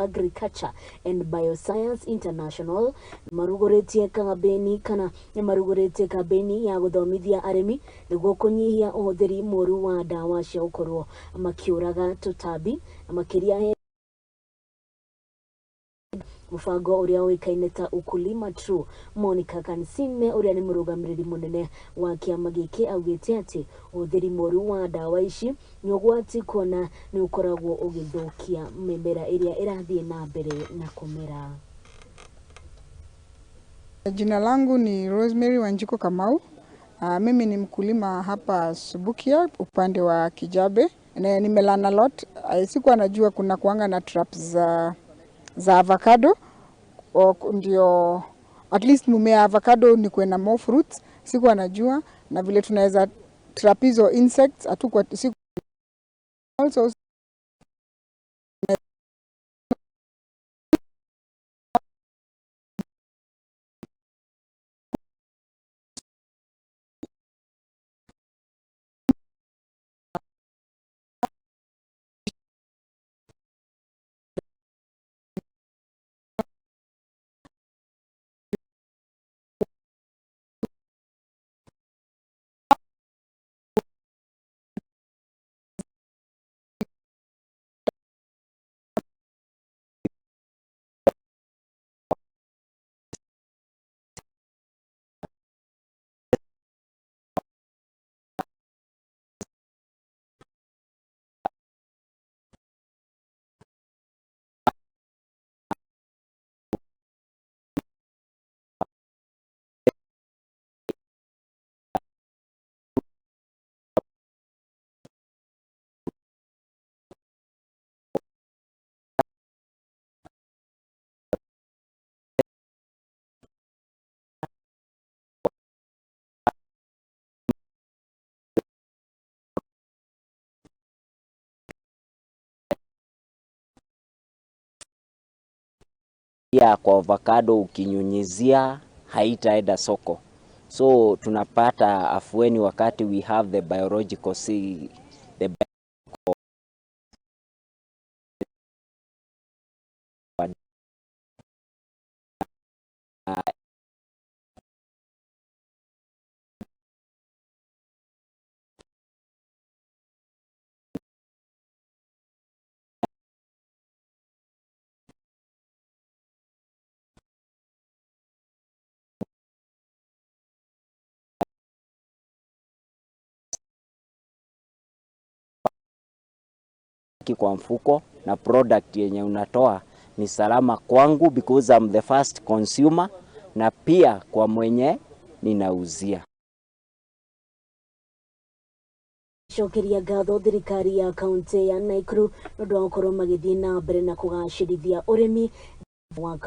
Agriculture and Bioscience International marugũrĩtie kambĩni kana nĩmarugũrĩtie kambĩni ya gũthomithia arĩmi nĩguo kũnyihia ũhũthĩri mũru wa ndawa cia gũkorwo makĩũraga tũtambi, na makĩria mũbango ũrĩa ũĩkaine ta Ukulima True. Monica Kansime, ũrĩa nĩ mũrũgamĩrĩri mũnene wa kĩama gĩkĩ, augĩte atĩ ũhũthĩri mũru wa ndawa ici nĩ ũgwati, kuona nĩ ũkoragwo ũgĩthũkia mĩmera ĩrĩa ĩrathiĩ na mbere na kũmera. Jina langu ni Rosemary Wanjiku Kamau. Mimi ni mkulima hapa Subukia upande wa Kijabe. Na nimelearn a lot. Sikuwa najua kuna kuanga na traps za avocado. O, ndio at least mumea avocado ni kuwe na more fruits. Sikuwa najua na vile tunaweza trap hizo insects hatukuwa siku also. Pia kwa avocado ukinyunyizia haitaenda soko, so tunapata afueni wakati we have the biological, see, the biological kwa mfuko na product yenye unatoa ni salama kwangu because I'm the first consumer, na pia kwa mwenye ninauzia. Cokeria ngatho thirikari ya kaunti ya Nakuru nĩ ũndũ wa gũkorwo magĩthiĩ na mbere na kũgacĩrithia ũrĩmi wa